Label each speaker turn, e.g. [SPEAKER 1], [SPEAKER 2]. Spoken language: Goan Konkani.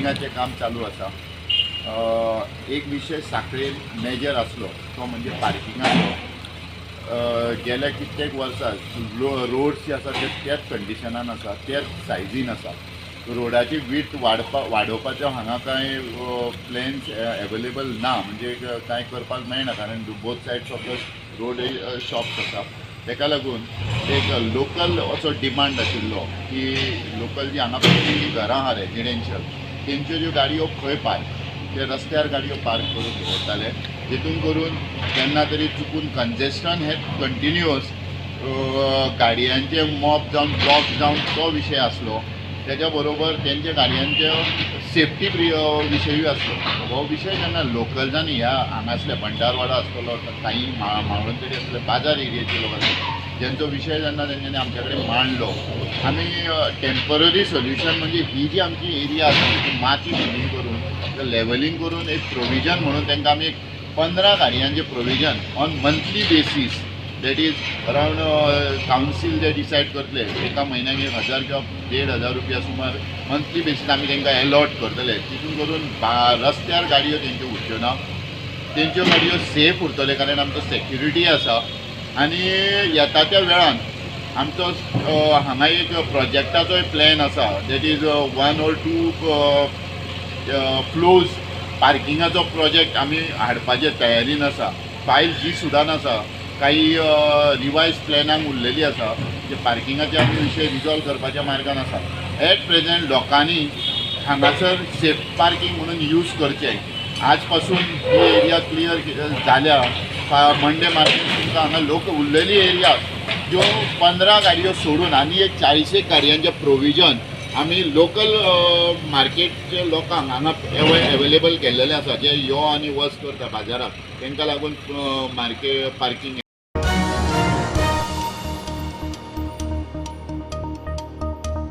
[SPEAKER 1] लेवलिंगाचें काम चालू आसा. एक विशय सांखळे मेजर आसलो तो म्हणजे पार्किंगाचो. गेल्या कित्येक वर्सां रोड्स जे आसा ते त्याच कंडिशनान आसा, त्याच सायजीन आसा. रोडाची विड्थ वाडोवपाचो हांगा कांय प्लॅन्स एवेलेबल ना, म्हणजे कांय करपाक मेळना, कारण both sides of the road shops आसा. ताका लागून एक लोकल असो डिमांड आशिल्लो की लोकल जी हांगा पयलीं घरां आहा रेजिडेन्शियल, तेंच्यो ज्यो गाडयो खंय पार्क, ते रस्त्यार गाडयो पार्क करून दवरताले, तितून करून केन्ना तरी चुकून कंजेस्टन हें कंटिन्युअस गाडयांचे मॉप जावन ब्लॉक जावन तो विशय आसलो. तेच्या बरोबर तेंच्या गाडयांचे सेफ्टी विशयूय आसलो. हो विशय जेन्ना लोकल्सांनी ह्या हांगासले भंडारवाडा आसतलो, काही मावळंतरी आसले, बाजार एरियेचे लोक आसले, जेंचो विशय जेन्ना तेंच्यांनी आमच्या कडेन मांडलो, आमी टेम्पररी सोल्युशन म्हणजे ही जी आमची एरिया आसा ती माती फिलींग करून लेवलिंग करून एक प्रोविजन म्हणून तांकां आमी एक 15 गाडयांचें provision on monthly basis, that is around council जे डिसायड करतले एका म्हयन्याक 1000 किंवा 1500 रुपया सुमार मंथली बेसीस आमी तांकां एलॉट करतले. तितून करून रस्त्यार गाडयो तेंच्यो उरच्यो ना, तेंच्यो गाडयो सेफ उरतले, कारण आमचो सेक्युरिटी आसा. आनी येता त्या वेळान आमचो हांगा एक प्रोजेक्टाचोय प्लॅन आसा, that is 1 or 2 floors पार्किंगाचो project आमी हाडपाचे तयारीन आसा. फायल जी सुदान आसा, काही रिवायज प्लॅनाक उरलेली आसा, जे पार्किंगाचे आमी विशय रिजॉल्व करपाच्या मार्गान आसा. एट प्रेझेंट लोकांनी हांगासर सेफ पार्किंग म्हणून यूज करचें. आज पासून ही एरिया क्लियर जाल्या मंडे मार्केट तुमकां हांगा लोक उरलेली एरिया ज्यो 15 गाडयो सोडून आनी एक 40 गाडयांचें प्रोविजन आमी लोकल मार्केटचे लोकांक हांगा एवेलेबल केल्लेले आसा, जे यो आनी वच करता बाजाराक, तांकां लागून मार्केट पार्किंग.